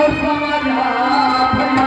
हो समाजा भैया।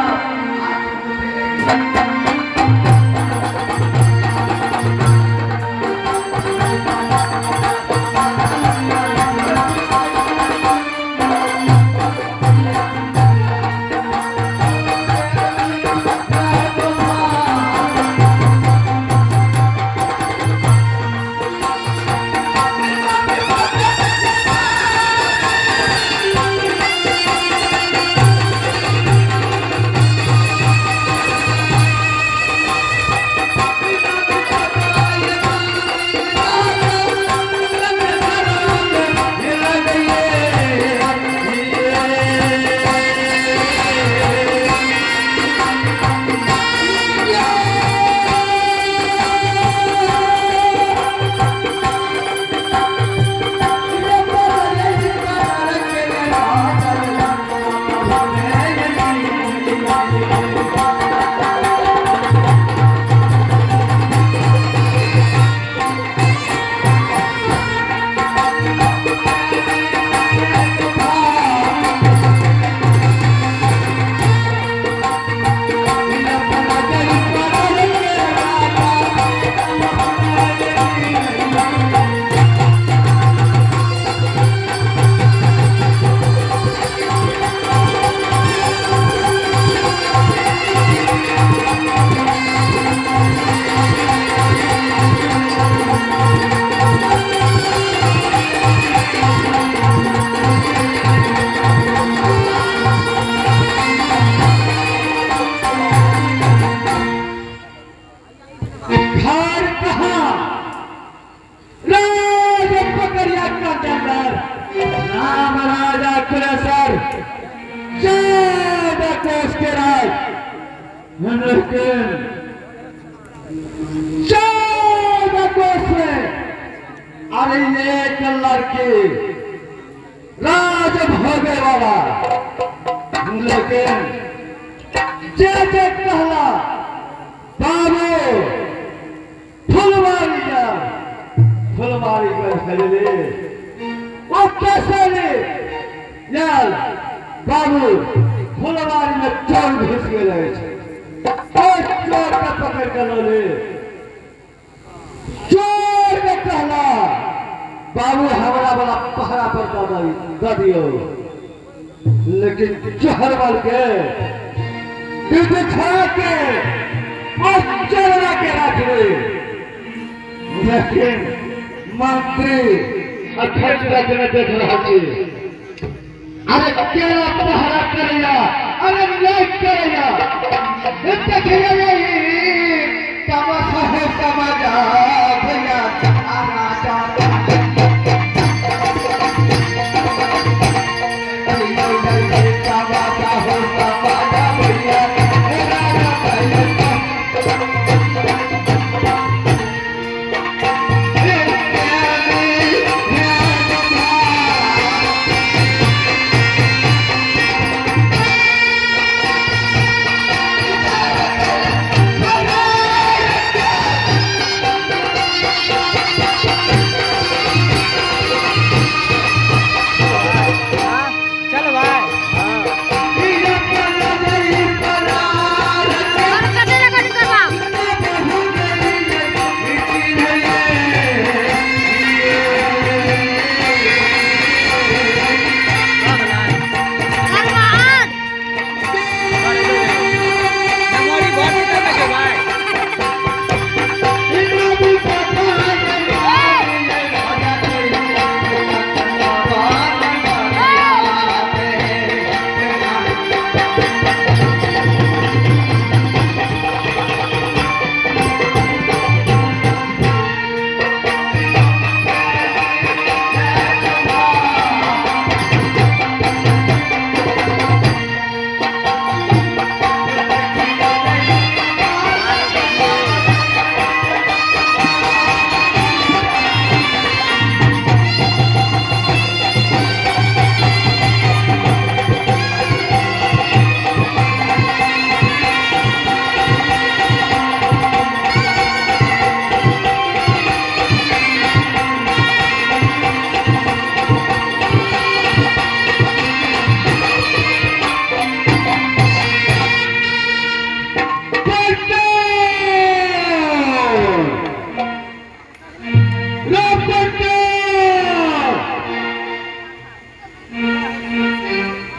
घर कहाँ राज पकड़िया का जंगल राम राजा कुलेसर जय कोष के राज, लेकिन 14 कोष में अरे एक लड़की राज भोगे वाला, लेकिन जे जे कहला बाबू फुलवारी जा फुलवारी कर खरीदे वो कैसे ले यार बाबू फुलवारी में चोर घुस गेल अछि, और चोर के पकड़ के लऽ ले। चोर के कहला बाबू हमरा वाला पहरा पर दऽ दियौ, लेकिन चोहरबल के बिछा के और चोरा के राख दे। लेकिन मंत्री अखन तक नहि देख रहल छी। अरे केना पहरा करैया, अरे नहीं करैया, देखिए यही तमाशा है समाजा भैया। राजा तमाशा हो समाजा भैया, राजा भैया। चल भाई।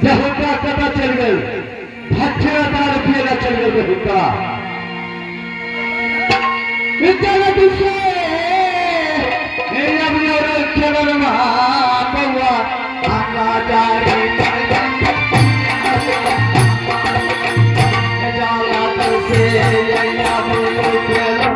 जे हुनका कतऽ चलि गेल भट्ठे दारू पिए लए चलि गेल हुनका जल्दी से हे अबियो रे चरण बउआ आका जाए जाला तर से अइया बोलो खेलो